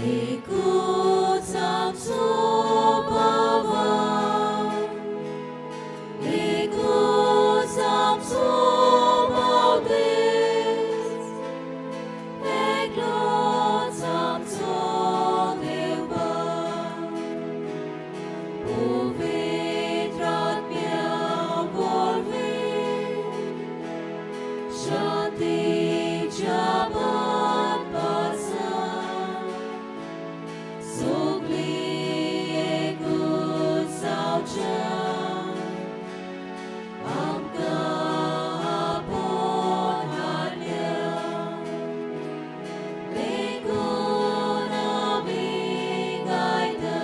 एकूच आमचो भावार्थ, एकूच आमचो बावदेस, एकलोच आमचो देवबाप, पवित्र आत्म्या वरवीं शांतीच्या बापासान सगळीं एकूच जावच्या आमकां आपोवन हाडल्या देखून आमी गायता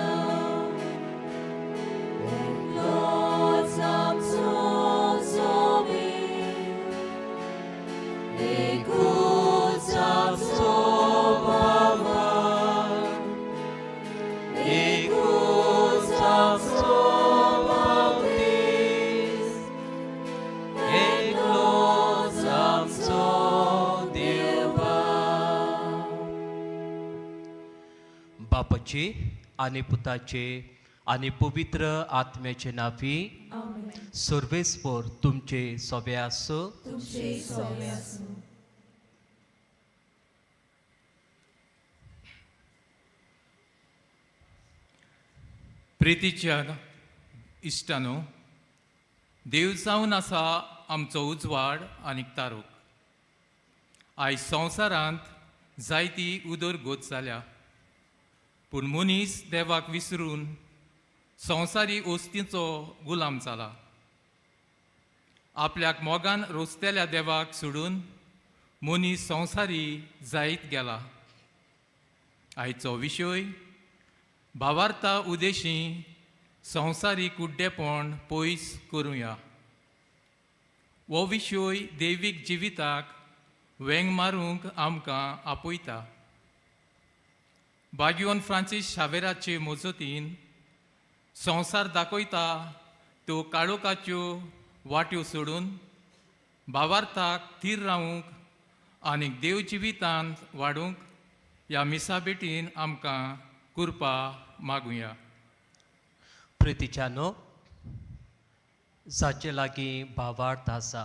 एकलोच आमचो सोबीत एकूच आमचो भावार्थ, एकूच आमचो बावदेस, एकलोच आमचो देवबाप. बापाचे आनी पुताचे आनी पवित्र आत्म्याचे नांवी. आमेन. सर्वेस्पर तुमचे सोबे आसूं. तुमचे सोबे आसूं. प्रितीच्या इश्टानो, देव जावन आसा आमचो उजवाड आनी तारूक. आयज संवसारांत जायती उदरगत जाल्या, पूण मनीस देवाक विसरून संवसारी वस्तींचो गुलाम जाला. आपल्याक मोगान रोसतेल्या देवाक सोडून मनीस संवसारी जायत गेला. आयचो विशय भावार्था उदेशी संवसारीक कुड्डेपण पयस करुया. हो विशय दैवीक जिविताक वेंग मारूंक आमकां आपयता. बागियोन फ्रांसीस शावेराचे मजतीन संवसार दाखयता त्यो काळोखाच्यो वाट्यो सोडून भावार्थाक थीर रावूंक आनी देव जिवितांत वाडूंक ह्या मिसा भेटीन आमकां कृपा मागुया. प्रितीच्यानो, जाचे लागीं भावार्थ आसा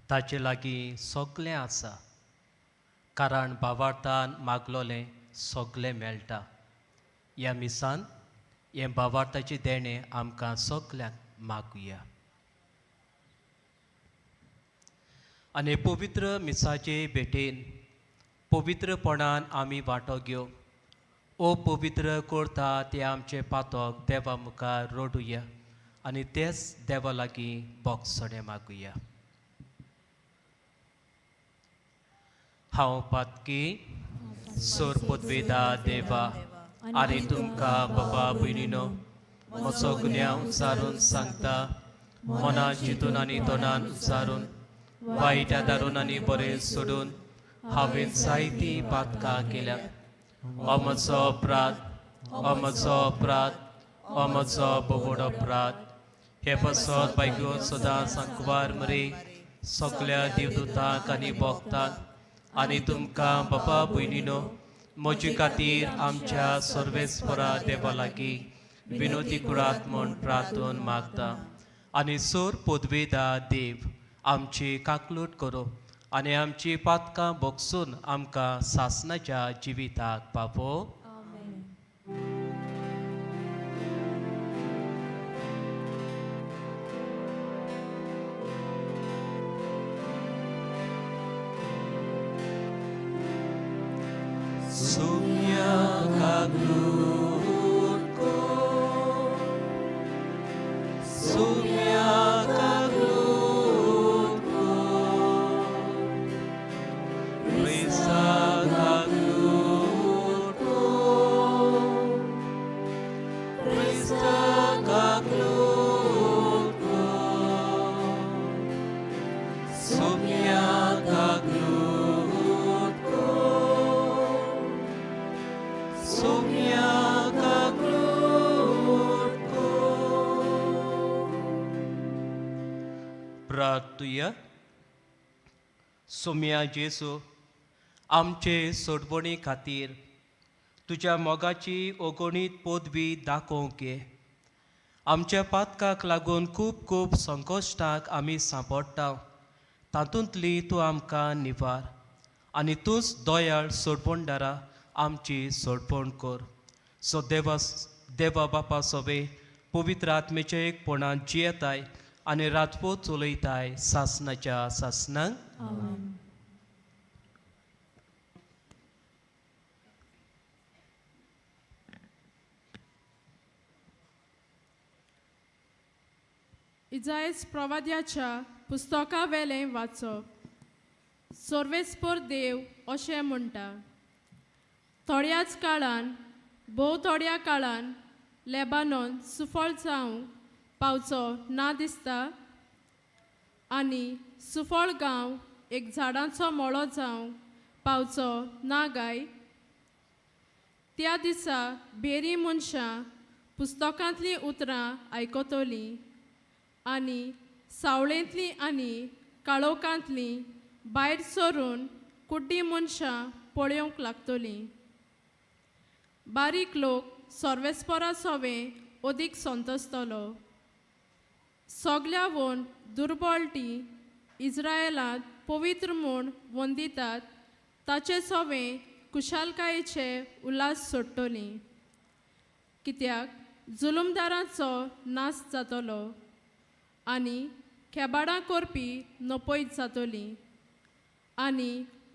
ताचे लागीं सगळें आसा, कारण भावार्थान मागलोलें सगळें मेळटा. ह्या मिसान हें भावार्थाचें देणें आमकां सगल्यांक मागुया आनी पवित्र मिसाचे भेटेन पवित्रपणान आमी वांटो घेवं. ओ पवित्र करता ते आमचे पातक देवा मुखार रडुया आनी तेच देवा लागीं बोगसणें मागुया. हांव पातकी सोरपोतवेदा देवा आनी तुमकां बाबा भयणीनो म्हजो गुन्यांव उचारून सांगता. मनान चिंतून आनी तोंडान उचारून, वायट आदारून आनी बरें सोडून हांवें जायतीं पातकां केल्यात. हो म्हजो अपराध, हो म्हजो अपराध, हो म्हजो बोबड अपराध. हे पासत बायको सदां सांकवार मरे, सगल्या देवदूतांक आनी भोगतांक आनी तुमकां बाबा भयणीनो म्हजे खातीर आमच्या सर्वेस्परा देवा लागीं विनोदी कुरात म्हूण प्रार्थन मागता. आनी सोर पदवेदा देव आमची काकलूट करूं आनी आमची पातकां भोगसून आमकां सासणाच्या जिविताक पावो. आमेन. सुम्या काकलूट को, सुम्या काकलूट को, क्रिस्ता काकलूट को, क्रिस्ता काकलूट को, सुम्या काकलूट को, सुम्या काकलूट को. प्रार्थुया. सोम्या जेसू, आमचे सोडवणी खातीर तुज्या मोगाची अगणीत पदवी दाखोवंक ये. आमच्या पातकाक लागून खूब खूब संकश्टांक आमी सांपडटा, तातूंतली तूं आमकां निवार आनी तूंच दयाळ सोडवणदारा आमची सोडवण कर. सो देवा देवा बापा सोबे पवित्र आत्मेच्या एकपणान जियेताय आनी रातभर चलयताय सासनाच्या सासनाक. आमेन. इजायस प्रवाद्याच्या पुस्तका वेलें वाचप. सर्वेस्पर देव अशें म्हणटा, थोड्याच काळान, भोव थोड्या काळान लेबानॉन सुफळ जावंक पावचो ना दिसता आनी सुफळ गांव एक झाडांचो मळो जावंक पावचो ना गाय. त्या दिसा बेरी मनशां पुस्तकांतलीं उतरां आयकतलीं आनी सावळेंतलीं आनी काळोखांतलीं भायर सरून कुड्डीं मनशां पळोवंक लागतलीं. बारीक लोक सर्वेस्परा सोवें अदीक संतोसतलो. सगल्यावन दुर्बळ ती इज्रायलांत पवित्र म्हूण वंदितात ताचे सोवें खुशालकायेचे उल्हास सोडटलीं, कित्याक जुलुमदारांचो नाश जातलो आनी खेबाडां करपी नपयत जातलीं आनी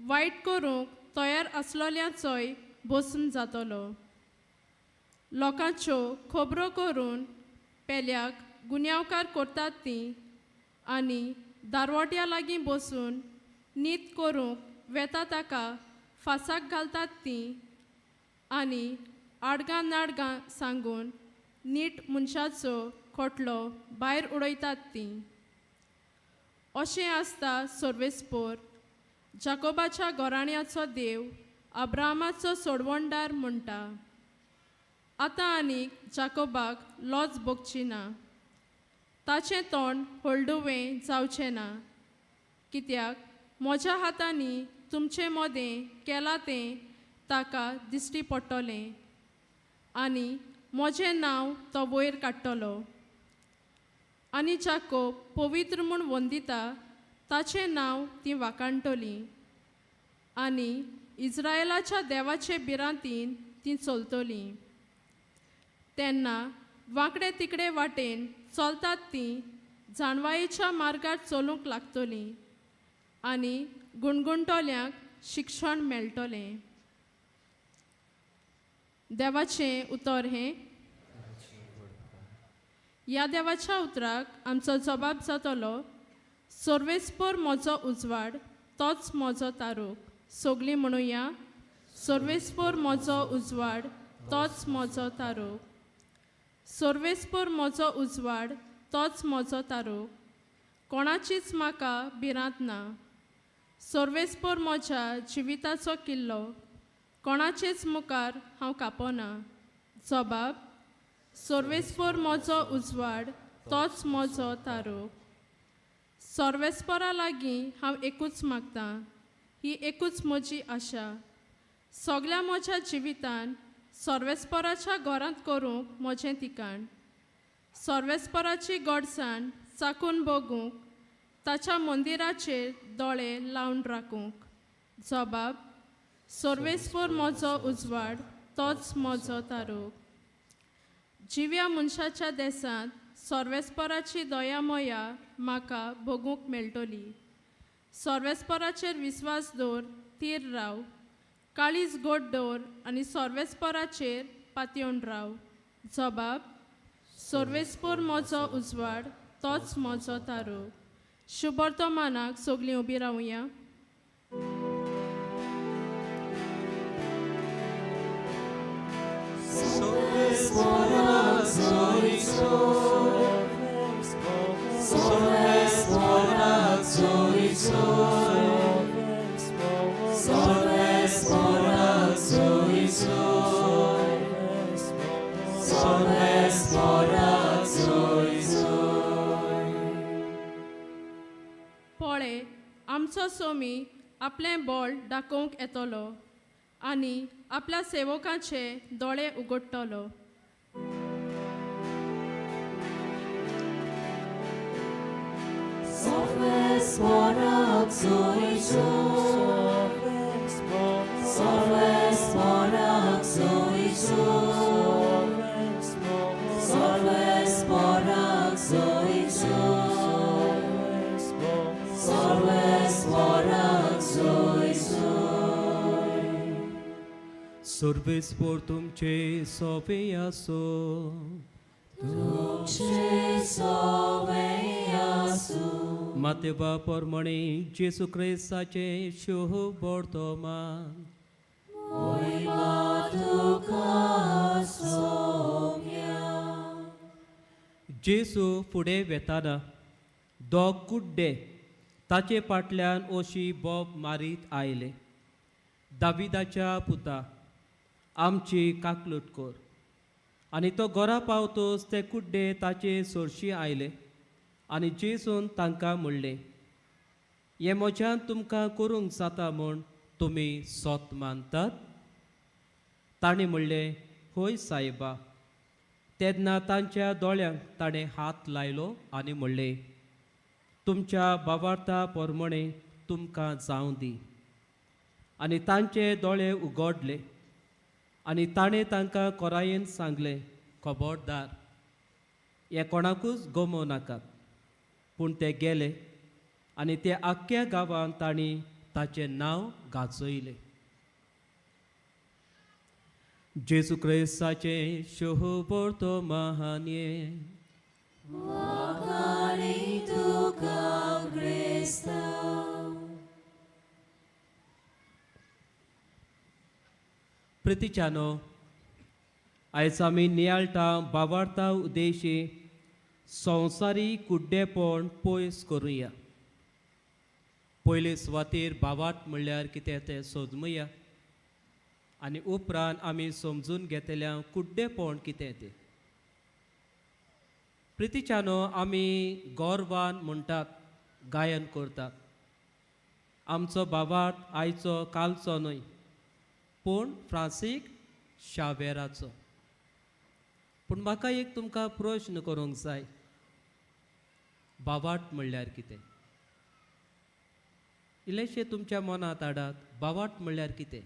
वायट करूंक तयार आसलेल्यांचोय बसून जातलो. लोकांच्यो खबरो करून पेल्याक गुन्यांवकार करतात तीं आनी दारवट्या लागीं बसून नीत करूंक वेता ताका फासाक घालतात तीं आनी आडगां नाडगां सांगून नीट मनशाचो खोटलो भायर उडयतात तीं. अशें आसता सर्वेस्पोर जाकोबाच्या घराण्याचो देव अब्रामाचो सोडवणदार म्हणटा, आतां आनीक जाकोबाक लॉज भोगची ना, ताचें तोंड हळडुवें जावचें ना, कित्याक म्हज्या हातांनी तुमचे मदें केलां तें ताका दिश्टी पडटलें आनी म्हजें नांव तो वयर काडटलो. आनी जाकोब पवित्र म्हूण वंदिता ताचें नांव तीं वाखाणटलीं आनी इज्रायलाच्या देवाचे भिरांतीन तीं चलतलीं. तेन्ना वांकडे तिकडे वाटेन चलतात तीं जाणवायेच्या मार्गार चलूंक लागतलीं आनी गुणगुणटल्यांक शिक्षण मेळटलें. देवाचें उतर हें. ह्या देवाच्या उतराक आमचो जबाब जातलो, सर्वेस्पर म्हजो उजवाड तोच म्हजो तारूक. सगलीं म्हणुया, सर्वेस्पर म्हजो उजवाड तोच म्हजो तारूक. सर्वेस्पर म्हजो उजवाड तोच म्हजो तारूक, कोणाचीच म्हाका भिरांत ना. सर्वेस्पर म्हज्या जिविताचो किल्लो, कोणाचेच मुखार हांव कापना. जबाब, सर्वेस्पर म्हजो उजवाड तोच म्हजो तारूक. सर्वेस्परा लागीं हांव एकूच मागतां, ही एकूच म्हजी आशा, सगल्या म्हज्या जिवितान सर्वेस्पराच्या घरांत करूंक म्हजें ठिकाण, सर्वेस्पराची गोडसाण चाकून बगूंक, ताच्या मंदिराचेर दोळे लावन राखूंक. जबाब, सर्वेस्पर म्हजो उजवाड तोच म्हजो तारूक. जिव्या मनशाच्या देसांत सर्वेस्पराची दया मया म्हाका भोगूंक मेळटली. सर्वेस्पराचेर विस्वास दवर, थीर राव, काळीज गोड दवर आनी सर्वेस्पराचेर पातयेवन राव. जबाब, सर्वेस्पर म्हजो उजवाड तोच म्हजो तारूक. शुभवर्तमानाक सगलीं उबी रावया. पळे आमचो सोमी आपलें बळ दाखोवंक येतलो आनी आपल्या सेवकांचे दोळे उगडटलो. सर्वेस्पोर तुमचे सोवे आसो. मातेबा परमणे जेसू क्रिस्ताचे शोह वर्तमान. जेसू फुडें वेताना दोग कुड्डे ताचे फाटल्यान ओशी बोब मारीत आयले, दाविदाच्या पुता आमची काकलूट कर. आनी तो घरा पावतोच ते कुड्डे ताचे सरशी आयले आनी जेसून तांकां म्हणलें, हें म्हज्यान तुमकां करूंक जाता म्हूण तुमी सोत मानतात? तांणी म्हणलें, हय सायबा. तेन्ना तांच्या दोळ्यांक ताणें हात लायलो आनी म्हणलें, तुमच्या बाबार्था प्रमाणे तुमकां जावं दी. आनी तांचे दोळे उगडले आनी ताणें तांकां कोरायेन सांगलें, खबरदार, हें कोणाकूच गमोवं नाकात. पूण ते गेले आनी ते आख्ख्या गांवांत तांणी ताचें नांव गाजयलें. जेजू क्रिस्ताचें शोह वर्तमान्ये. प्रतिच्यानो, आयज आमी नियाळटा बावार्ता उद्देशी संवसारी कुड्डेपण पयस करुया. पयले सुवातेर बावार्थ म्हणल्यार कितें तें सोदमुया आनी उपरांत आमी समजून घेतल्या कुड्डेपण कितें तें. प्रितीच्यानो, आमी गोरवान म्हणटात, गायन करतात. आमचो बावार्थ आयचो कालचो न्हय, पूण फ्रांसीक शावेराचो. पूण म्हाका एक तुमकां प्रश्न करूंक जाय, बावाट म्हणल्यार कितें? इल्लेशें तुमच्या मनांत हाडात, बावाट म्हणल्यार कितें?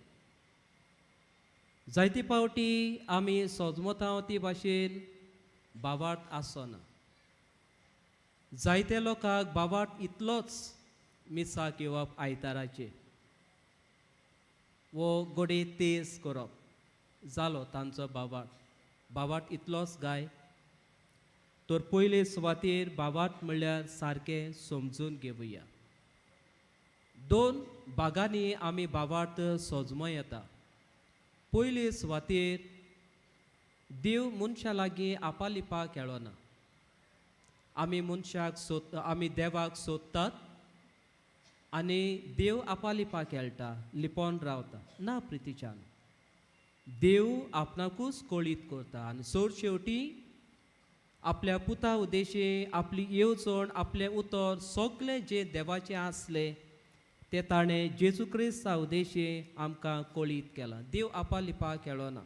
जायते फावटी आमी सोजमता ती भाशेन बावाट आसना. जायते लोकांक बावाट इतलोच मिसाक येवप आयताराचेर वो गोडे तेज करप जालो तांचो बावाट. बावाट इतलोच गाय. तर पयले सुवातेर बावाट म्हणल्यार सारकें समजून घेवया. दोन भागांनी आमी बावाट सोजमो येता. पयले सुवातेर देव मनशा लागीं आपालिपा खेळना. आमी मनशाक सोद, आमी देवाक सोदतात आनी देव आपालिपा खेळटा, लिपोन रावता ना. प्रितीच्यान देव आपणाकूच कळीत करता आनी सोड शेवटी आपल्या पुता उद्देशी आपली येवजण, आपलें उतर सगळें जें देवाचें आसलें तें ताणें जेजू क्रिस्ता उद्देशी आमकां कळीत केलां. देव आपालिपा खेळना.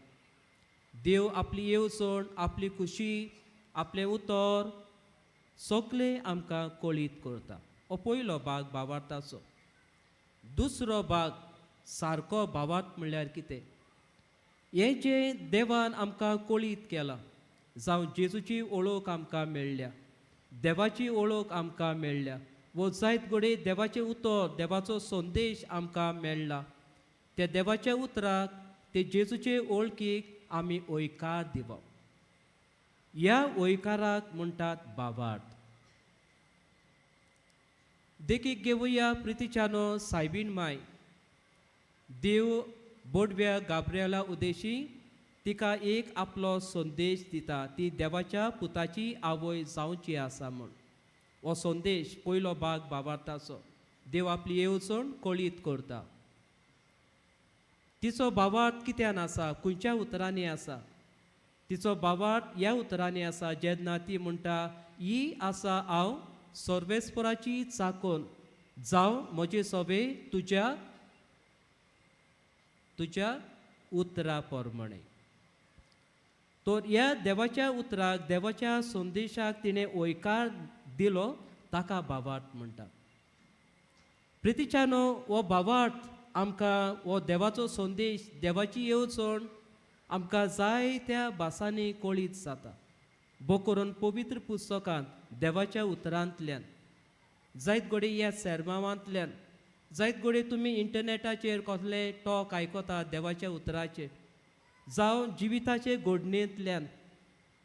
देव आपली येवजण, आपली खुशी, आपलें उतर सगळें आमकां कळीत करता. हो पयलो भाग भावार्थाचो. दुसरो भाग सारको भावार्थ म्हणल्यार कितें? हें जें देवान आमकां कळीत केलां, जावं जेजूची ओळख आमकां मेळ्ळ्या, देवाची ओळख आमकां मेळ्ळ्या, वो जायत घडये देवाचें उतर, देवाचो संदेश आमकां मेळ्ळा, त्या देवाच्या उतराक, ते जेजूचे ओळखीक आमी ओयकार दिवप. ह्या ओयकाराक म्हणटात भावार्थ. देखीक घेवया प्रितीच्यानो, सायबीण माय देव बोडव्या गाब्रियला उद्देशी तिका एक आपलो संदेश दिता, ती देवाच्या पुताची आवय जावची आसा म्हूण. हो संदेश पयलो भाग भावार्थाचो. देव आपली येवजण कळीत करता. तिचो भावार्थ कित्यान आसा, खंयच्या उतरांनी आसा? तिचो भावार्थ ह्या उतरांनी आसा, जेन्ना ती म्हणटा, ही आसा हांव सर्वेस्पराची चाकोन, जावं म्हजी सोबे तुज्या तुज्या उतरा प्रमाणे. तर ह्या देवाच्या उतराक, देवाच्या संदेशाक तिणें वयकार दिलो, ताका भावार्थ म्हणटा. प्रितीच्यानो, हो भावार्थ आमकां, हो देवाचो संदेश, देवाची येवजण आमकां जायत्या भासांनी कळीत जाता. बो करून पवित्र पुस्तकांत देवाच्या उतरांतल्यान, जायत घडये ह्या सेर्मावांतल्यान, जायत घडये तुमी इंटरनेटाचेर कसले टॉक आयकता देवाच्या उतराचेर, जावं जिविताचे घडणेंतल्यान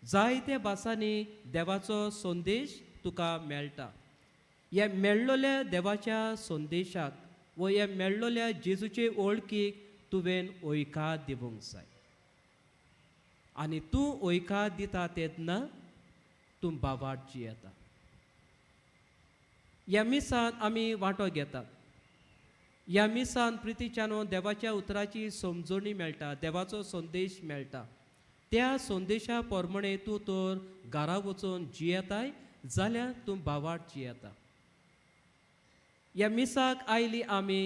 जायत्या भासांनी देवाचो संदेश तुका मेळटा. ह्या मेळ्ळोल्या देवाच्या संदेशाक व ह्या मेळ्ळोल्या जेजूचे वळखीक तुवें वयकार दिवंक जाय. आनी तूं वयकार दिता तेन्ना तूं भावार्थ जियेता. ह्या मिसान आमी वांटो घेतात. ह्या मिसान प्रितीच्यानो देवाच्या उतराची समजणी मेळटा, देवाचो संदेश मेळटा. त्या संदेशा प्रमाणे तूं तर घरा वचून जियेताय जाल्यार तूं भावार्थ जियेता. ह्या मिसाक आयली आमी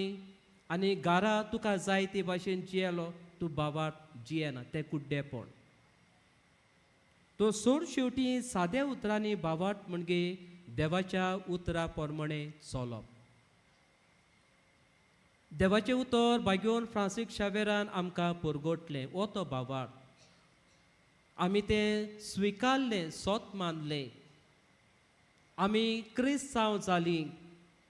आनी घरा तुका जाय ते भाशेन जियेलो, तूं भावार्थ जियेना, तें कुड्डेपण. तो सोड शेवटी साद्या उतरांनी भावार्थ म्हणजे देवाच्या उतरा प्रमाणे चलप. देवाचें उतर भाग्योन फ्रांसीक शावेरान आमकां पुरगोटलें, हो तो भावार्थ. आमी तें स्विकारलें, सोत मानलें, आमी क्रिस्तांव जालीं,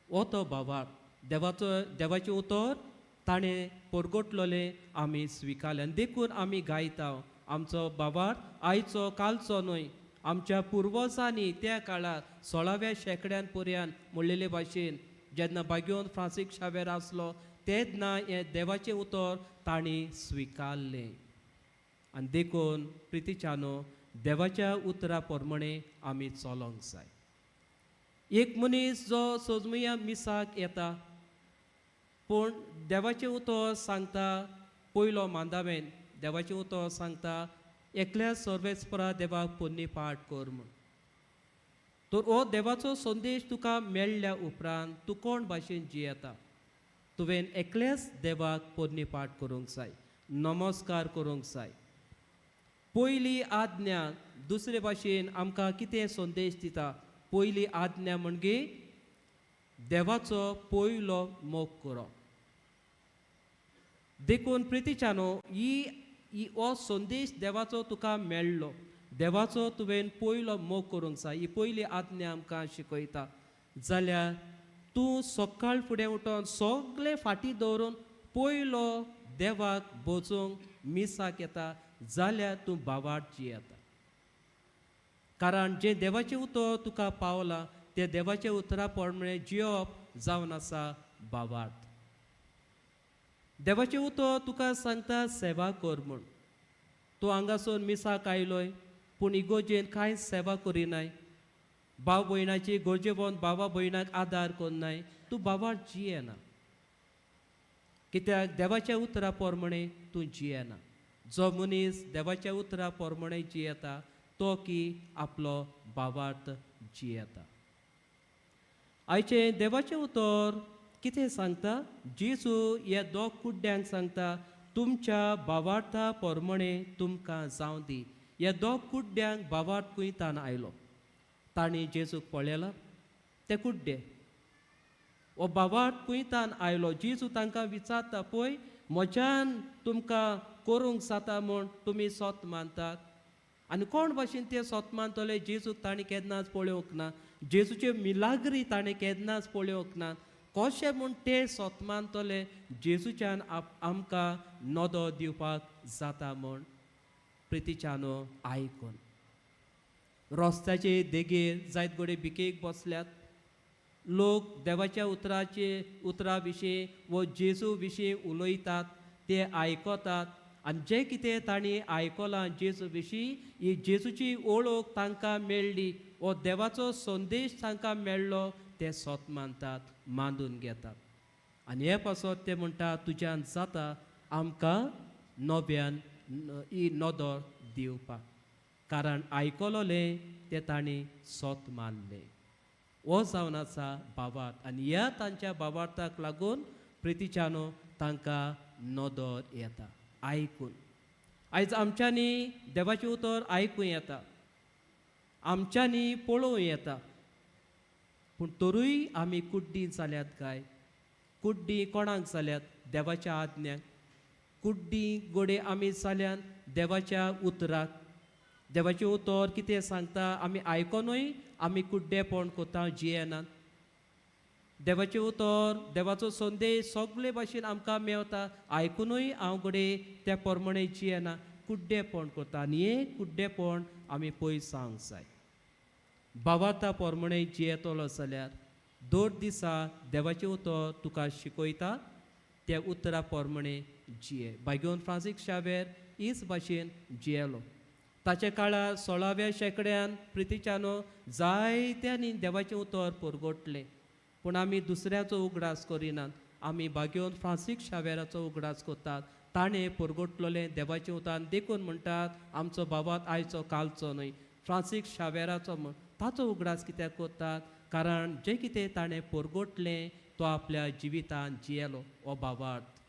हो तो भावार्थ. देवाचो देवाचें उतर ताणें परगटलोलें आमी स्विकारलें आनी देखून आमी गायता. आमचो भावार्थ आयचो कालचो न्हय, आमच्या पुर्वजांनी त्या काळार 16व्या शेंकड्यान पर्यान म्हणलेले भाशेन जेन्ना भाग्योन फ्रांसीक शावेर आसलो तेन्ना हें देवाचें उतर तांणी स्विकारलें. आनी देखून प्रितीच्यानो देवाच्या उतरा प्रमाणे आमी चलोंक जाय. एक मनीस जो सोजमया मिसाक येता पूण देवाचें उतर सांगता, पयलो मांदावेन देवाचें उतर सांगता एकल्या सर्वेस्परा देवाक पुण्य पाठ कर म्हूण. तर हो देवाचो संदेश तुका मेळ्ळ्या उपरांत तूं कोण भाशेन जियेता? तुवें एकल्याच देवाक पुण्य पाठ करूंक जाय, नमस्कार करूंक जाय. पयली आज्ञा दुसरे भाशेन आमकां कितें संदेश दिता? पयली आज्ञा म्हणजे देवाचो पयलो मोग करप. देखून प्रितीच्यानो ही हो संदेश देवाचो तुका मेळ्ळो, देवाचो तुवें पयलो मोग करूंक जाय, ही पयली आज्ञा आमकां शिकयता. जाल्यार तूं सकाळ फुडें उठोन सगळें फाटीं दवरून पयलो देवाक बोजूंक मिसाक येता जाल्यार तूं भावार्थ जियेता. कारण जें देवाचें उतर तुका पावलां तें देवाचें उतरा प्रमाणे जियोवप जावन आसा भावार्थ. देवाचें उतर तुका सांगता सेवा कर म्हूण. तूं हांगासून मिसाक आयलोय पूण इगोजेन कांय सेवा करिनाय, भाव भयणाची गरजेवन भावा भयणाक आदार करनाय, तूं भावार्थ जियेना. कित्याक देवाच्या उतरा प्रमाणे तूं जियेना. जो मनीस देवाच्या उतरा प्रमाणे जियेता तो की आपलो भावार्थ जियेता. आयचें देवाचें उतर कितें सांगता? जेजू ह्या दोग कुड्ड्यांक सांगता तुमच्या भावार्था प्रमाणे तुमकां जावं दी. ह्या दोग कुड्ड्यांक भावार्थ कुयतान आयलो. तांणी जेजूक पळयला ते कुड्डे, हो भावार्थ कुयतान आयलो. जेजू तांकां विचारता पळय म्हज्यान तुमकां करूंक जाता म्हूण तुमी सोत मानतात. आनी कोण भाशेन ते सोत मानतले? जेजूक तांणी केन्नाच पळोवंक ना, जेजूच्यो मिलाग्री ताणें केन्नाच पळोवंक ना. कशें म्हूण ते सोत मानतले जेजूच्यान आमकां नदो दिवपाक जाता म्हूण? प्रितीच्यानो आयकून रस्त्याचे देगेर जायत घडये भिकेक बसल्यात लोक, देवाच्या उतराचे उतरा विशीं वो जेजू विशीं उलयतात, ते आयकतात आनी जें कितें तांणी आयकलां जेजू विशीं, ही जेजूची वळख तांकां मेळ्ळी, हो देवाचो संदेश तांकां मेळ्ळो, ते सोत मानतात, मांदून घेतात. आनी हे पासत ते म्हणटा तुज्यान जाता आमकां नव्यान ही नदर दिवपाक, कारण आयकलोलें तें तांणी सोत मानलें. हो जावन आसा भावार्थ. आनी ह्या तांच्या भावार्थाक लागून प्रितीच्यानो तांकां नदर येता आयकून. आयज आमच्यांनी देवाचें उतर आयकूं येता, आमच्यांनी पळोवं येता, पूण तरूय आमी कुड्डी जाल्यात काय? कुड्डी कोणाक जाल्यात? देवाच्या आज्ञाक. कुड्डी गोडे आमी जाल्यात देवाच्या उतराक. देवाचें उतर कितें सांगता आमी आयकोनूय आमी कुड्डेपण कोता, जियेनात. देवाचें उतर, देवाचो संदेश सगळे भाशेन आमकां मेवता, आयकुनूय हांव घडये त्या प्रमाणे जियेना, कुड्डेपण करता. आनी हें कुड्डेपण आमी पयस जावंक जाय. भावार्था प्रमाणे जियेतलो जाल्यार दर दिसा देवाचें उतर तुका शिकयता त्या उतरा प्रमाणे जिये. बायगोन फ्रांसीस शावेर हीच भाशेन जियेलो. ताच्या काळार 16व्या शेंकड्यान प्रितीच्यानो जायत्यांनी देवाचें उतर परगटलें, पूण आमी दुसऱ्याचो उगडास करिनात. आमी बागेवन फ्रांसीस शावेराचो उगडास करतात. ताणें परगटलेलें देवाचें उतर देखून म्हणटात आमचो भावार्थ आयचो कालचो न्हय. फ्रांसीस शावेराचो म्हण ताचो उगडास कित्याक करतात? कारण जें कितें ताणें परगटलें तो आपल्या जिवितान जियेलो. हो भावार्थ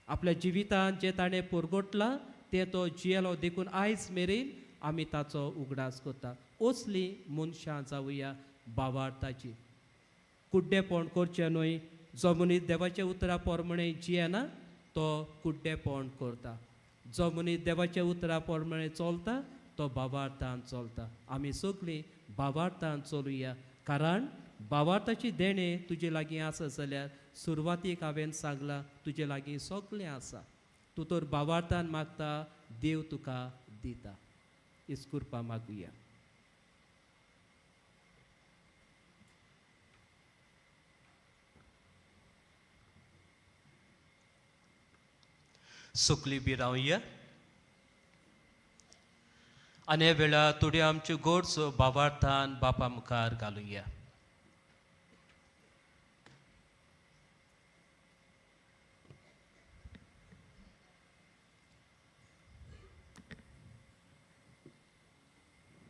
आपल्या जिवितान जें ताणें परगटलां तें तो जियेलो, देखून आयज मेरेन आमी ताचो उगडास करतात. असलीं मनशां जावया भावार्थाची. कुड्डेपण करचें न्हय. जो मनीस देवाच्या उतरा प्रमाणे जियेना तो कुड्डेपण करता. जो मनीस देवाच्या उतरा प्रमाणे चलता तो भावार्थान चलता. आमी सगळीं भावार्थान चलुया, कारण भावार्थाची देणें तुजे लागीं आसा जाल्यार सुरवातीक हांवें सांगलां तुजे लागीं सगळें आसा. तूं तर भावार्थान मागता, देव तुका दिता. इस्कुरपा मागुया. सुकली बी रावया आनी ह्या वेळार थोड्यो आमच्यो गरजो भावार्थान बापा मुखार घालुया.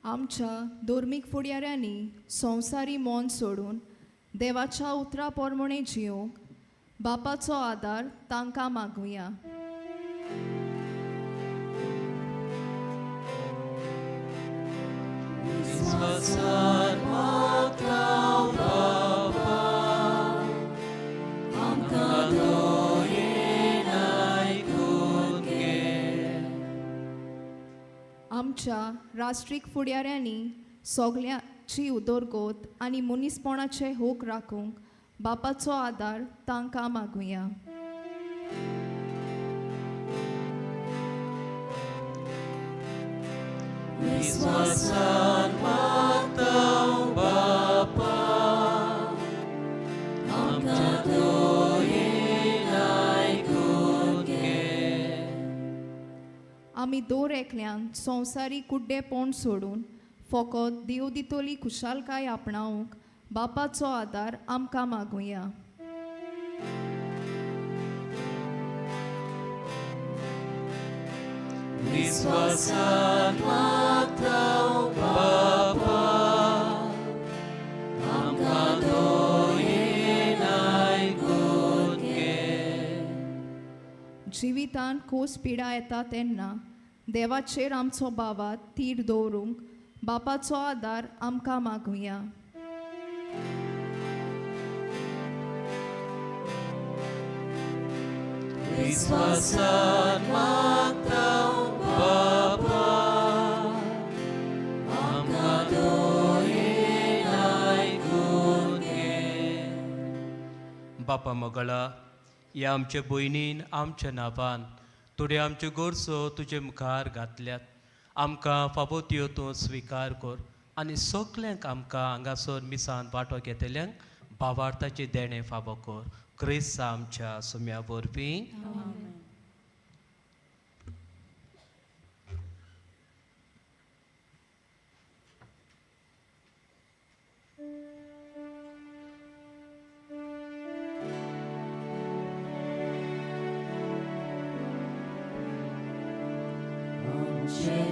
आमच्या धर्मीक फुडाऱ्यांनी संवसारी मन सोडून देवाच्या उतरा प्रमाणे जियोंक बापाचो आदार तांकां मागुया. आमच्या राष्ट्रीक फुडाऱ्यांनी सगळ्यांची उदरगत आनी मनीसपणाचे हक राखूंक बापाचो आदार तांकां मागुया. विश्वासान मागता बापा आमच्या दोयेन आयकून घे. आमी दर एकल्यान संवसारी कुड्डेपण सोडून फकत देव दितली खुशालकाय आपणावंक बापाचो आदार आमकां मागुया. विश्वासान मागता बापा आमकां दोयेन आयकून घे. जिवितान खोस पिडा येता तेन्ना देवाचेर आमचो भावात तीर दवरूंक बापाचो आदार आमकां मागुया. विश्वासान मागता बापा आमकां दोयेन आयकून घे. बापा मोगळा, ह्या आमच्या भयणीन आमच्या नांवान थोड्यो आमच्यो गरजो तुजे मुखार घातल्यात. आमकां फावो त्यो तूं स्विकार कर आनी सगल्यांक आमकां हांगासर मिसान वांटो घेतल्यांक भावार्थाचें देणें फावो कर. क्रिस्त आमच्या सुम्या वरवीं.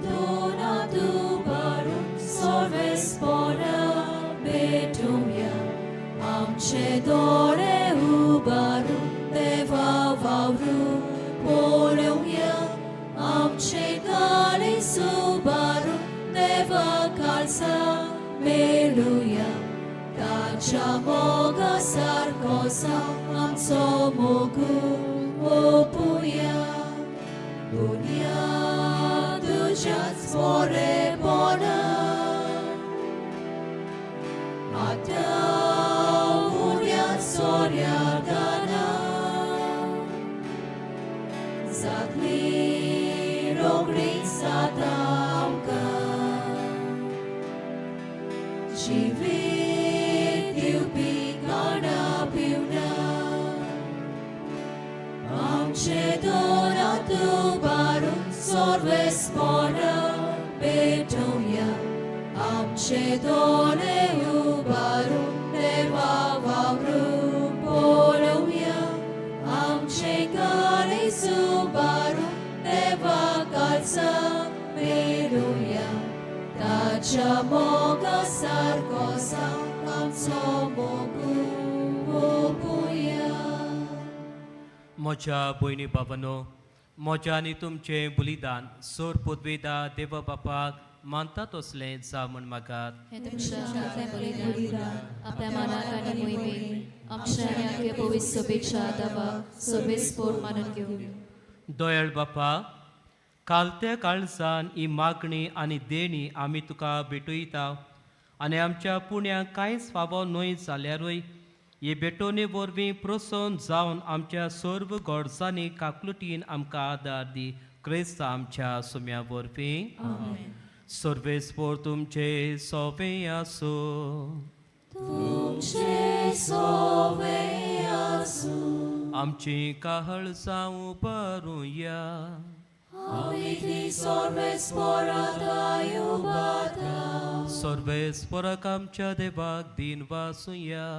Donato barum solves bona betu. आमचे दोळे उबारून देवा वावरू पळोवया आमचे गाली सुबारून देवा काळसा मेळुया ताच्या मोगा सारको जावं आमचो मोगू ओपुया दुनिया तुज्याच बरेपणा आतां उण्या सोऱ्या दाना जातली रोखडीच जाता आमकां जिवीत दिवपी खाणा पिवणा आमचे दोनात उबारून सर्वेस्परा भेटोवया आमचे दोळे उबारून देवा वावरून पळोवया आमचे गाली सुबारून देवा काळसा मेळुया ताच्या मोगा सारको जावं आमचो मोगू ओपुया. म्हज्या भयणी बाबांनो, म्हज्या आनी तुमचें बलिदान सोर पुदवेदा देवा बापाक मानता तसलें जावं म्हण मागात. हें तुमच्या हातांतलें बलिदान आपल्या मनाक आनी मोहिमेक आमच्या आनी आख्या पवित्र सभेच्या दावाक सोबेस्पोर मानून घेवं. दयाळ बापा, कालत्या काळजान ही मागणी आनी देणी आमी तुका भेटयता आनी आमच्या पुण्याक कांयच फावो न्हय जाल्यारूय हे भेटवणे वरवीं प्रसन्न जावन आमच्या सर्व गरजांनी काकलुटीन आमकां आदार दी, क्रिस्त आमच्या सुम्या वरवीं. सर्वेस्पोर तुमचे सोवे आसूं. तुमचे सोवे आसूं. आमची काहळ जावं बरुया. आमी ती सर्वेस्पराताय उबाता. सर्वेस्पराक आमच्या देवाक दिन वासुया.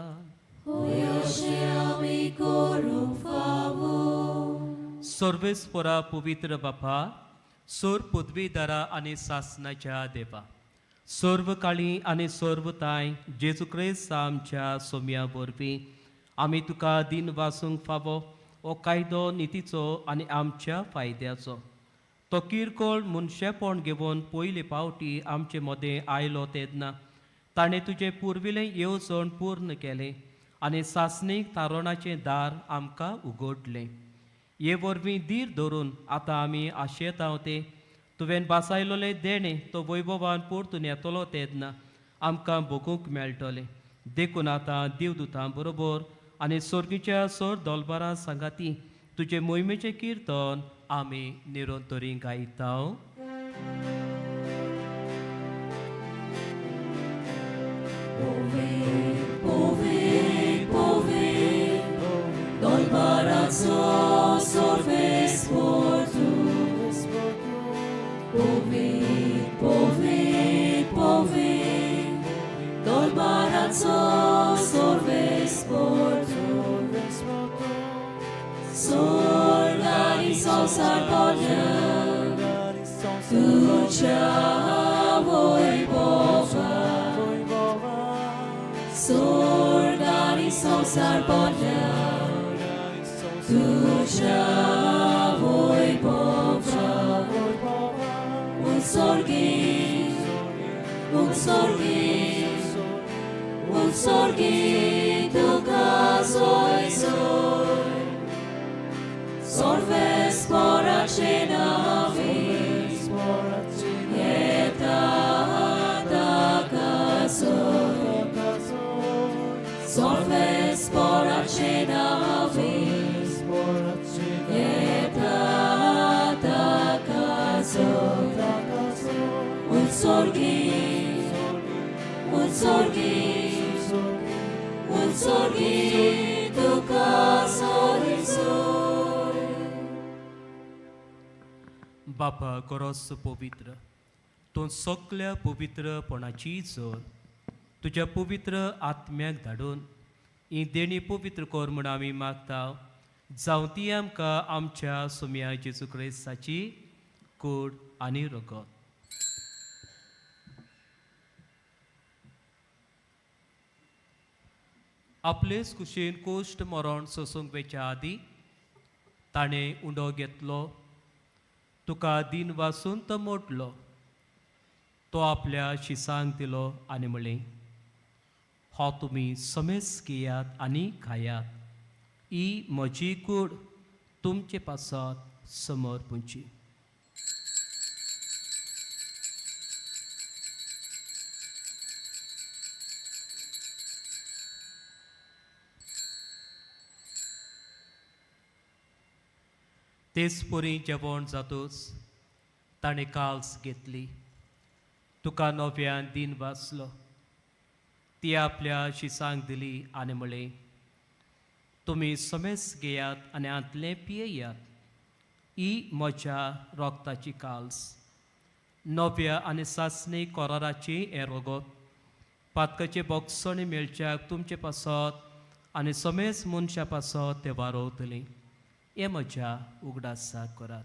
अशें आमी करूंक फावो. सर्वेस्परा पवित्र बापा, सोर पदवीदारा आनी सासनाच्या देवा, सर्व काळी आनी सर्व ताय जेजू क्रिस्त आमच्या सोम्या वरवीं आमी तुका दिन वासूंक फावो. हो कायदो नितीचो आनी आमच्या फायद्याचो. तो किरकोळ मनशेपण घेवन पयले पावटी आमचे मदें आयलो तेन्ना ताणें तुजें पुर्विलें येवजण पूर्ण केलें आनी सासणीक तारणाचें दार आमकां उगडलें. हे वरवीं धीर धरून आतां आमी आशेतांव ते तुवें बासायलोलें देणें तो वैभवान परतून येतलो तेन्ना आमकां भोगूंक मेळटलें. देखून आतां देवदूतां बरोबर आनी सर्गीच्या सोर दोलबारां सांगाती तुजे मोहिमेचें किर्तन आमी निरंतरी गायता. Povi, povi, Dolbarazzo sorvesportu. Povi, povi, povi, Dolbarazzo sorvesportu. Solgari sosarponia, tucia voi bova. Solgari sosarponia, tucia voi bova. Un sorghi, un sorghi, un sorghi tu casoi soi. Sorves poracena vis, eta casoi. Sorves poracena vis, eta casoi. Un sorghi, un sorghi, un sorghi tu casoi soi. बापा गोरोस पवित्र, तूं सगल्या पवित्रपणाची जोर तुज्या पवित्र आत्म्याक धाडून ही देणी पवित्र कर म्हूण आमी मागता. जावं ती आमकां आमच्या सोम्या जेजू क्रिस्ताची कूड आनी रगत. आपलेच कुशीन कोश्ट मरण सोसूंक वेच्या आदीं ताणें उंडो घेतलो, तुका दिन वासून तो मोडलो, तो आपल्या शिसांक दिलो आनी म्हणलें, हो तुमी समेस घेयात आनी खायात, ही म्हजी कूड तुमचे पासत समर्पुची. तेच परी जेवण जातूच ताणें काल्स घेतली, तुका नव्यान दिन वाचलो, ती आपल्या शिसांक दिली आनी म्हणलें, तुमी समेस घेयात आनी हांतलें पियेयात, ही म्हज्या रोगताची काल्स, नव्या आनी सासणी कोराराची हें रोगत, पातकाचे बोगसणी मेळच्याक तुमचे पासत आनी समेस मनशा पासत तें वारोवतलीं, हें म्हज्या उगडासाक करात.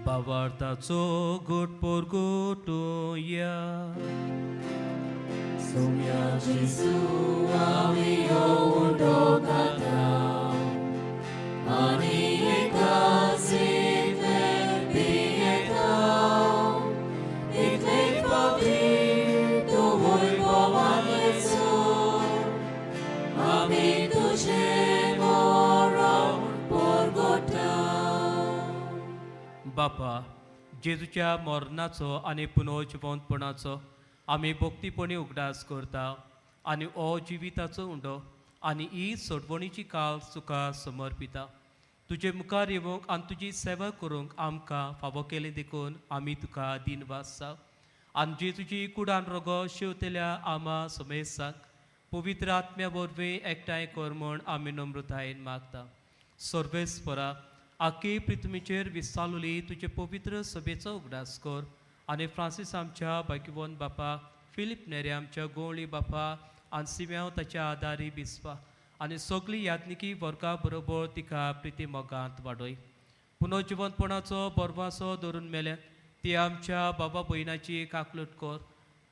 बावार्थाचो गोट पोरगोटोया. सोम्या जेजू आमी उंडो खाता आनी एकाच पियेता, तितले फावटी तूं भोवान आमी तुजें मरण पोरगोटा. बापा, जेजूच्या मरणाचो आनी पुनर्जिवंतपणाचो आमी भक्तीपणी उगडास करता आनी हो जिविताचो उंडो आनी ही सोडवणीची काल तुका समर्पिता. तुजे मुखार येवंक आनी तुजी सेवा करूंक आमकां फावो केली देखून आमी तुका दिनवासा. आनी जेजूची कुडान रोगो शेवतेल्या आमा समेसाक पवित्र आत्म्या वरवीं एकठांय कर म्हूण आमी नम्रतायेन मागता. सर्वेस्परा, आखे पृथ्वीचेर विसालुली तुजे पवित्र सभेचो उगडास कर आनी फ्रांसीस आमच्या बाकीवन बापा, फिलीप नेरे आमच्या गोवळी बापा आनी सिम्यांव ताच्या आदारी बिस्पा आनी सगळी याज्ञिकी वर्गा बरोबर तिका प्रिती मोगांत वाडय. पुनर्जिवंतपणाचो बरवासो धरून मेल्या ती आमच्या बाबा भयणाची काकलूट कर,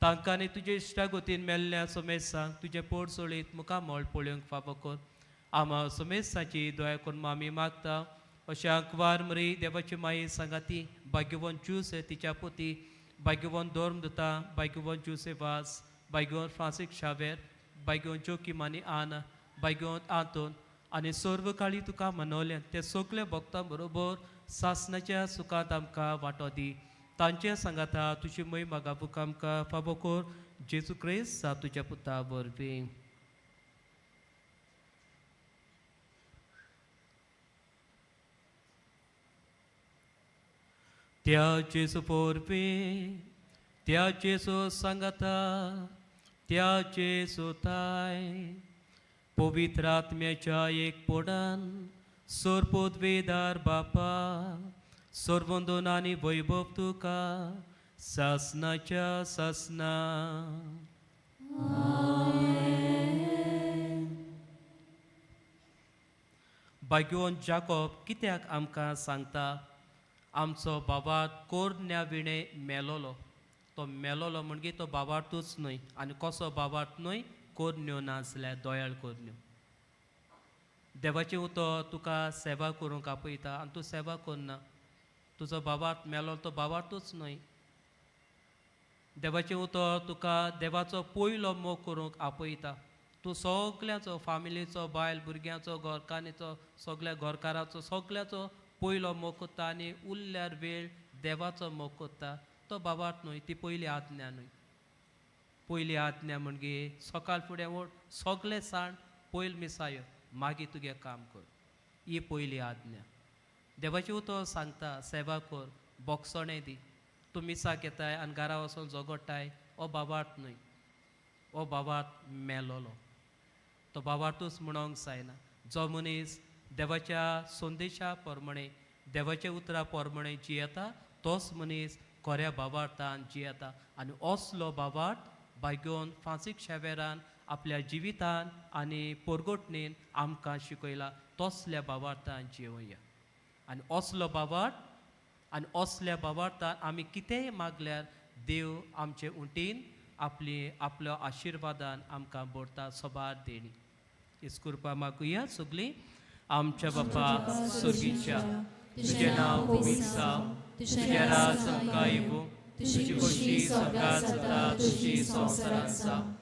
तांकां आनी तुजे इश्टागतीन मेल्ल्या समेसांक तुजें पोट सोळीत मुखामळ पळोवंक फावो कर. आमा समेसाची दया करून आमी मागता. अशें आंकवार मरी देवाची माई सांगाती भाग्यवंत ज्यूस तिच्या पोती, भाग्यवंत धर्म दुता, भाग्यवंत ज्युसे वास, भाग्यवंत फ्रांसीक शावेर, भाग्यवंत जोकीम आनी आना, भाग्यवंत आंतोन आनी सर्व काळी तुका मनवलें ते सगळे भक्तां बरोबर सासणाच्या सुखांत आमकां वांटो दी. तांचे सांगाता तुजी मोय मागापूक आमकां फावो कर, जेजू क्रिस्त तुज्या पुता वरवीं. त्या जेजू वरवीं, त्या जेजू सांगाता, त्या जेजू ताय पवित्र आत्म्याच्या एक पोडान सोरपोदवेदार बापा, सर्वंदोन आनी वैभव तुका सासनाच्या सासना. भाग्यवंत जाकोब कित्याक आमकां सांगता, आमचो बाबा कोरन्या विणे मेलोलो. तो मेलोलो म्हणजे तो बाबार्तूच न्हय, आनी कसो बाबार्थ न्हय, कोरन्यो नासल्यार दोयाळ कोरन्यो. देवाचें उतर तुका सेवा करूंक आपयता आनी तूं सेवा करना, तुजो बाबार्थ मेलो तो बाबार्तूच न्हय. देवाचें उतर तुका देवाचो पयलो मोग करूंक आपयता, तूं सगल्यांचो, फामिलीचो, बायल भुरग्यांचो, घरकान्नीचो, सगल्या घरकाराचो, सगल्यांचो पयलो मोग करता आनी उरल्यार वेळ देवाचो मोग करता, तो बाबार्थ न्हय, ती पयली आज्ञा न्हय. पयली आज्ञा म्हणजे सकाळ फुडें ओड, सगलें साण पयल मिसायो, मागीर तुगें काम कर, ही पयली आज्ञा. देवाचें उतर सांगता सेवा कर, बोगसणें दी. तूं मिसाक येताय आनी घरा वचोन झगडटाय, हो बाबार्थ न्हय, हो बाबार्थ मेलोलो, तो बाबार्थूच म्हणोंक जायना. जो मनीस देवाच्या संदेशा प्रमाणे, देवाच्या उतरा प्रमाणे जियेता, तोच मनीस खऱ्या बाबार्थान जियेता. आनी असलो बाबार्थ भाग्योन फ्रांसीक शेवेरान आपल्या जिवितान आनी पोरगोटणेन आमकां शिकयला तसल्या भावार्थान जिवया आनी असलो भावार्थ आनी असल्या भावार्थान आमी कितेंय मागल्यार देव आमचे उंटीन आपली आपल्या आशिर्वादान आमकां भरता सबार देणी. इस्कुरपा मागुया सगळीं. आमच्या बापा सुर्गीच्या, तुजें नांव पवित्र जावं, तुजें राज आमकां येवूं, तुजी खोशी स्वर्गात जाता तशी संवसारांत जावं.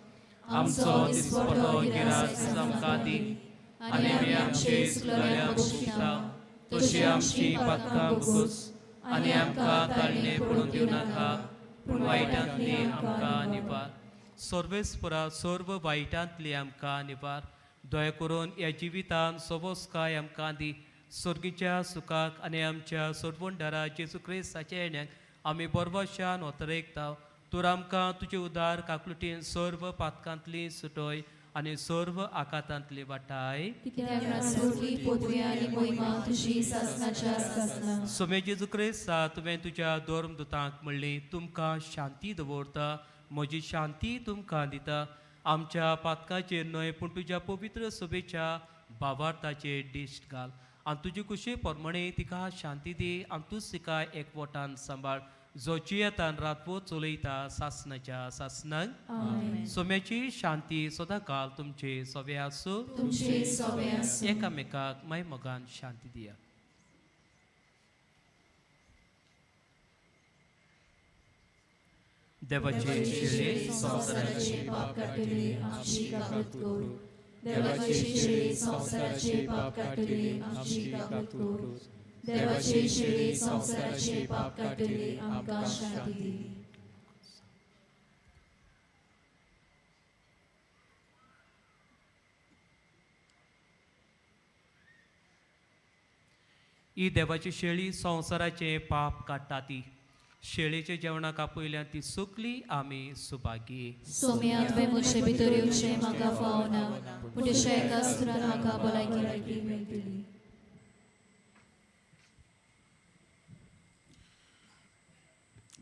आमचो दिसपटो गिरास आमकां दी आनी आमी आमचे चुकलेल्यांक बक्षिता तशी आमची पातकां भोगोस आनी आमकां ताळणे पडून दिवं नाका पूण वायटांतली आमकां निवार. सर्वेस्परा सर्व वायटांतली आमकां निवार. दया करून ह्या जिवितान सोबोसकाय आमकां दी. सर्गीच्या सुखाक आनी आमच्या सोडवणदारा जेजू क्रिस्ताच्या येण्याक आमी बरवशान ओतरेकता. तूं आमकां तुजे उदार काकलुटीन सर्व पातकांतली सुटय आनी सर्व आकातांतली वाटाय. कित्याक सोडली पदवी आनी मोहिमा तुजी सासनाच्या सासना. सोमे जेजू क्रिस्ता, तुवें तुज्या धर्मदुतांक म्हणली, तुमकां शांती दवरता, म्हजी शांती तुमकां दिता. आमच्या पातकाचेर न्हय पूण तुज्या पवित्र सभेच्या भावार्थाचेर दिश्ट घाल आनी तुजी कुशी प्रमाणे तिका शांती दी आनी तूंच तिका एकवटान सांबाळ, जो जियेतान रातवो चलयता सासनाच्या सासनाक. सोम्याची शांती सदां काल तुमचे सोवे आसूं. तुमचे सोबे आसूं. एकामेकाक माय मोगान शांती दिया. देवाचे शिळे संवसाराचे पाप काडटले आमची काकूत कर. देवाचे शिळे संवसाराचे पाप काडटले आमची काकूत कर. देवाचे शिळे संवसाराचे पाप काडटले आमकां शांती दी. ही देवाची शेळी संवसाराचे पाप काडटा ती शेळीचे जेवणाक आपयल्यान ती सुकली आमी सुभागी. सोम्या, तुवें म्हजे भितर येवचें म्हाका फावना, पूण तुज्या एका सुरान म्हाका भलायकी मेळटली.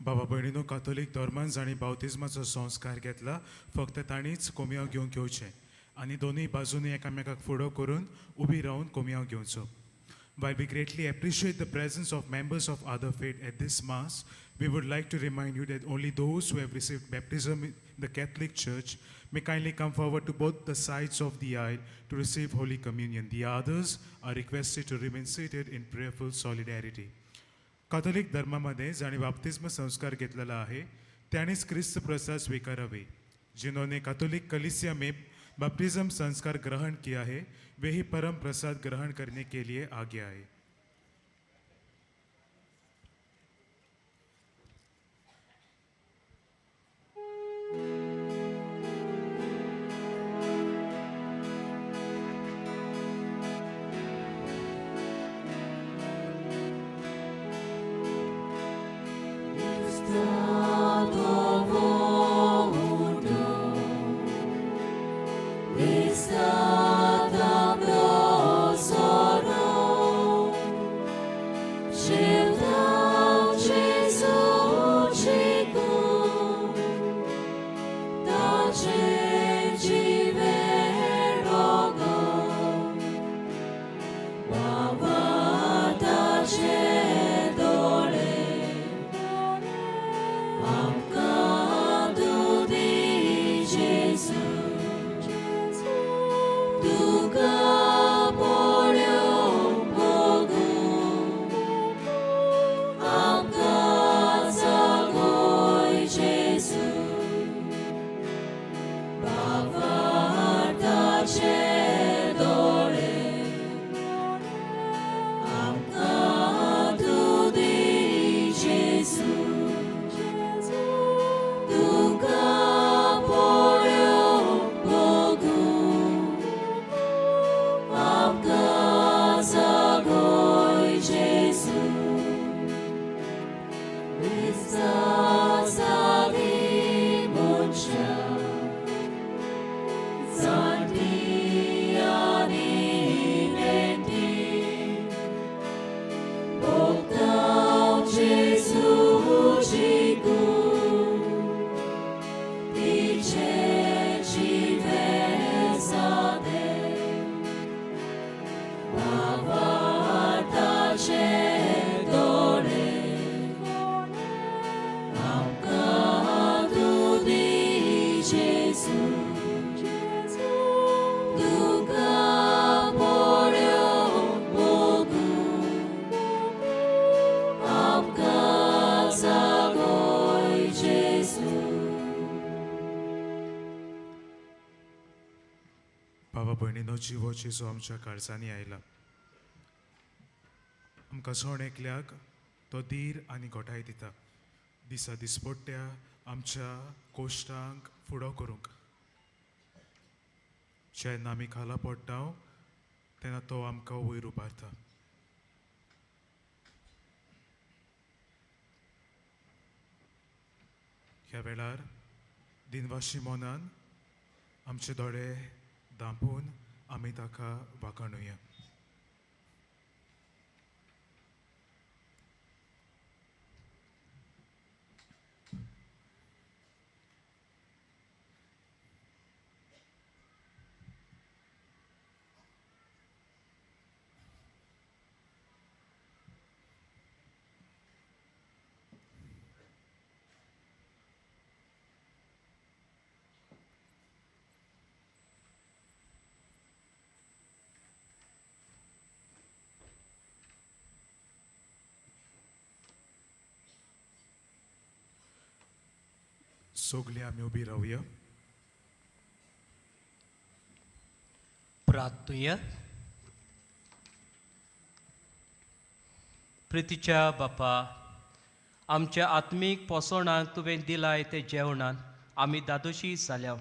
बाबा भयणीनो, कातोलीक धर्मान जांणी बावतिज्माचो संस्कार घेतला फक्त तांणीच कोमयांव घेवंक येवचें आनी दोनूय बाजूनी एकामेकाक फुडो करून उबी रावन कोमयांव घेवचो. While we greatly appreciate the presence of members of other faith at this Mass, we would like to remind you that only those who have received baptism in the Catholic Church may kindly come forward to both the sides of the aisle to receive Holy Communion. The others are requested to remain seated in prayerful solidarity. Catholic धर्मामध्ये जांणी बाप्तिस्म संस्कार घेतलेला आहे त्यांनीच क्रिस्त प्रसाद स्वीकारावे. जिन्होंने Catholic कलीसिया में बपतिस्म संस्कार ग्रहण किया है वे ही परम प्रसाद ग्रहण करने के लिए आगे आए. Stato बाबा भयणीनो, जिवो जेजू आमच्या काळजांनी आयला. आमकां सण एकल्याक तो धीर आनी घोटाय दिता दिसा दिसपट्ट्या आमच्या कोश्टांक फुडो करूंक. जेन्ना आमी खाला पडटा तेन्ना तो आमकां वयर उबारता. ह्या वेळार दिनवाशी मनान आमचे दोळे धांपून आमी ताका वाखाणुया. सगळीं आमी उबी रावया. प्रार्थुया. प्रितीच्या बापा, आमच्या आत्मीक पोसवणाक तुवें दिलाय ते जेवणान आमी दादोशी जाल्या.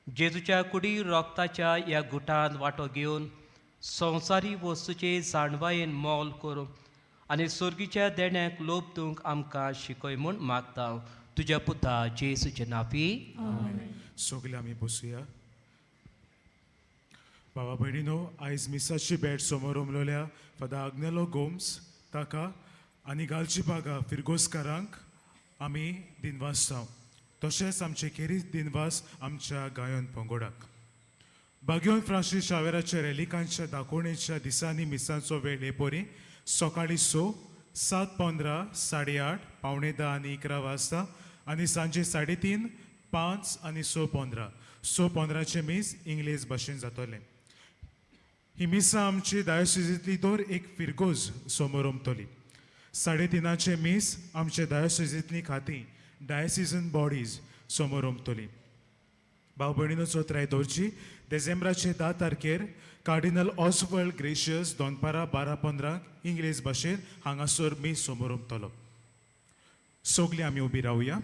जेजूच्या कुडी रोगताच्या ह्या गुटान वांटो घेवन संवसारी वस्तूचे जाणवायेन मोल करूं आनी सोर्गीच्या देण्याक लोभ दिवंक आमकां शिकय म्हूण मागता तुज्या पुता जेजूचे नांवी. सगळे आमी बसुया. बाबा भयणीनो, आयज मिसाची भेट समोर उमलोल्या फादर आग्नेलो गोम्स ताका आनी गालची बागा फिरगोजकारांक आमी दिनवास जावं. तशेंच आमचे खेरीत दिनवास आमच्या गायन पंगोडाक. बाग्योन फ्रांसीस शावेराच्या रेलिकांच्या दाखोवणेच्या दिसांनी मिसांचो वेळ हे परी सकाळीं 6, 7:15, 8:30, 9:45 आनी 11 वाजता आनी सांजे 3:30, 5 आनी 6:15. 6:15 मीस इंग्लीश भाशेन जातलें. ही मिसां आमची डायोसिजींतली दर एक फिरगोज समोर उमतली. 3:30 मीस आमचे डायोसिजींतली खातीं डायसिजन बॉडीज समोर उमतली. भाव भयणीनो, चोत्राय दवरची देसेंब्राचे 10 तारखेर कार्डिनल ऑसवर्ल्ड ग्रेशियस दनपारां 12:15 इंग्लीश भाशेन हांगासर मीस समोर उमतलो. सगळीं आमी उबी रावया.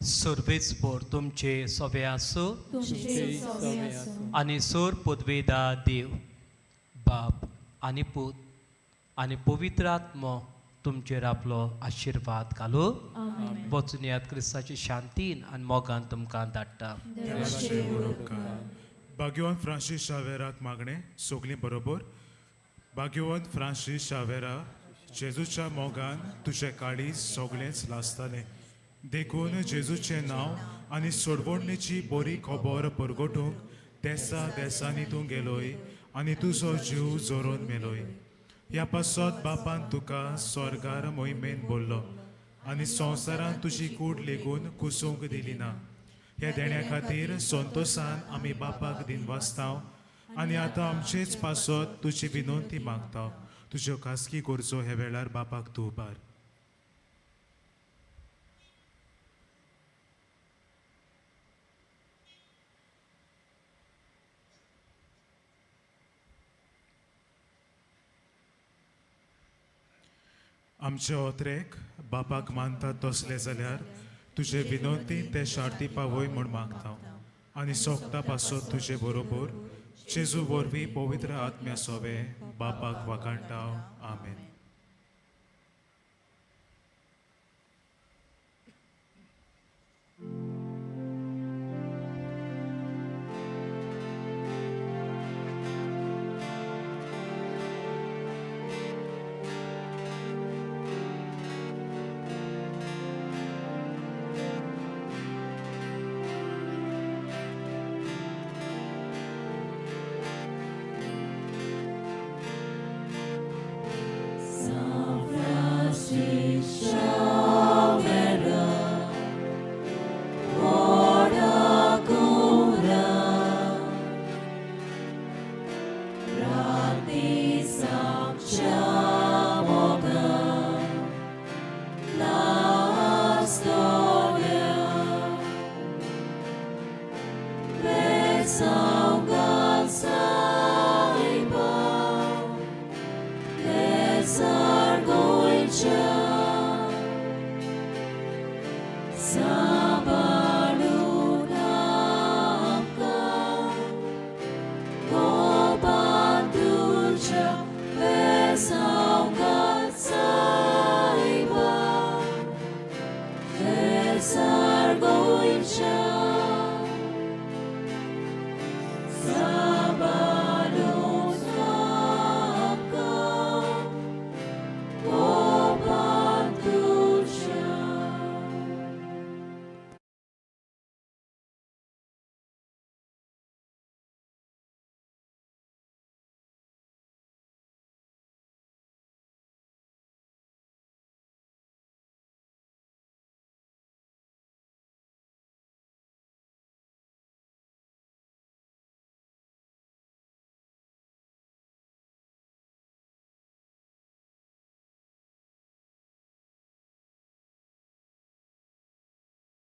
सर्वेस्पर तुमचे सवे आसूं तुमचे सवे आसूं. आनी सोर पदवेदा देव बाप आनी पूत आनी पवित्र आत्मो तुमचेर आपलो आशिर्वाद घालू. वचून याद क्रिस्ताची शांतीन आनी मोगान तुमकां धाडटा. भाग्यवंत फ्रांसीस शावेराक मागणें सगळीं बरोबर. भाग्यवंत फ्रांसीस शावेरा, जेजूच्या मोगान तुजें काळीज सगळेंच लासतालें, देखून जेजूचें नांव आनी सोडवणेची बरी खबर परगटूंक देसा देसांनी तूं गेलोय आनी तुजो जीव जोरोन मेलोय. ह्या पासत बापान तुका स्वर्गार मोहिमेन बोल्लो आनी संवसारान तुजी कूड लेगून कुसूंक दिली ना. ह्या देण्या खातीर संतोसान आमी बापाक दिनवासता आनी आतां आमचेच पासत तुजी विनंती मागता. तुज्यो खासगी गरजो ह्या वेळार बापाक तूं उबार. आमचे ओत्रेक बापाक मानतात तसले जाल्यार तुजे विनंती ते शार्ती पावय म्हूण मागता आनी सोगता पासत तुजे बरोबर जेजू वरवीं पवित्र आत्म्या सोवे बापाक वाखाणटा. आमेन.